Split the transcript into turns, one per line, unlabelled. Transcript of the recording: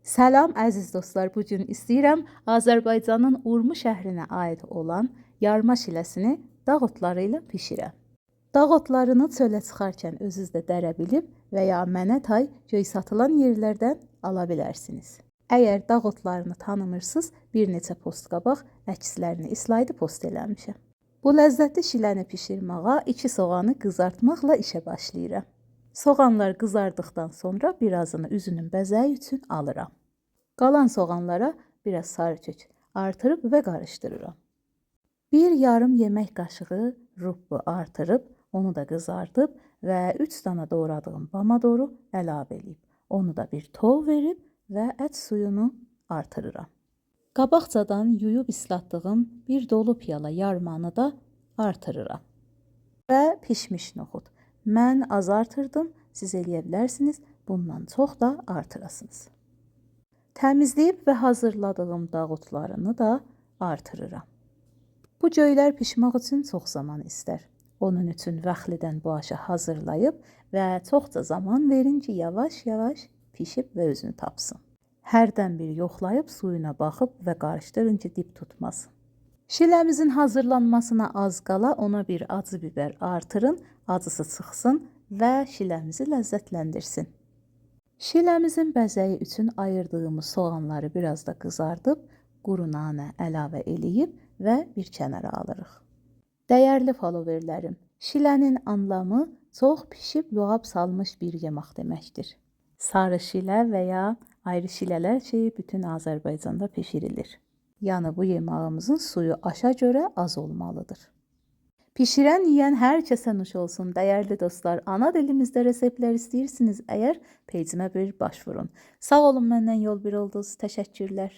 Salam əziz dostlar, bu gün istəyirəm Azərbaycanın Urmu şəhərinə aid olan yarma şiləsini dağ otları ilə pişirəm. Dağ otlarını çölə çıxarkən özünüz də dərə bilib və ya mənə tay göy satılan yerlərdən ala bilərsiniz. Əgər dağ otlarını tanımırsınız, bir neçə post qabaq əkslərini islaydı post eləmişəm. Bu ləzzətli şiləni pişirməyə 2 soğanı qızartmaqla işə başlayıram. Soğanlar qızardıqdan sonra birazını üzünün bəzəyi üçün alıram. Qalan soğanlara biraz sarı kök artırıb və qarışdırıram. Bir yarım yemək qaşığı rubbu artırıb, onu da qızardıb və 3 dana doğradığım pomidoru əlavə eləyib. Onu da bir tov verib və ət suyunu artırıram. Qabaqcadan yuyub islatdığım bir dolu piyala yarmanı da artırıram. Və pişmiş noxud. Mən az artırdım, siz eləyə bilərsiniz, bundan çox da artırasınız. Təmizləyib və hazırladığım dağ otlarını da artırıram. Bu göylər pişmək üçün çox zaman istər. Onun üçün vaxtlıdan bu aşı hazırlayıb və çoxca zaman verin ki, yavaş-yavaş pişib və özünü tapsın. Hərdən bir yoxlayıb suyuna baxıb və qarışdırın ki, dip tutmasın. Şiləmizin hazırlanmasına az qala ona bir acı biber artırın, acısı çıxsın və şiləmizi ləzzətləndirsin. Şiləmizin bəzəyi üçün ayırdığımız soğanları biraz da qızardıb, quru nanə əlavə eləyib və bir kənara alırıq. Dəyərli followerlərim, şilənin anlamı çox pişib luğab salmış bir yemək deməkdir. Sarı şilə və ya ayrı şilələr ki, bütün Azərbaycanda pişirilir. Yəni bu yeməyimizin suyu aşa görə az olmalıdır. Pişirən, yeyən hər kəsə nuş olsun. Dəyərli dostlar, ana dilimizdə reseptlər istəyirsiniz əgər, peycimə bir baş vurun. Sağ olun, məndən yol bir oldunuz. Təşəkkürlər.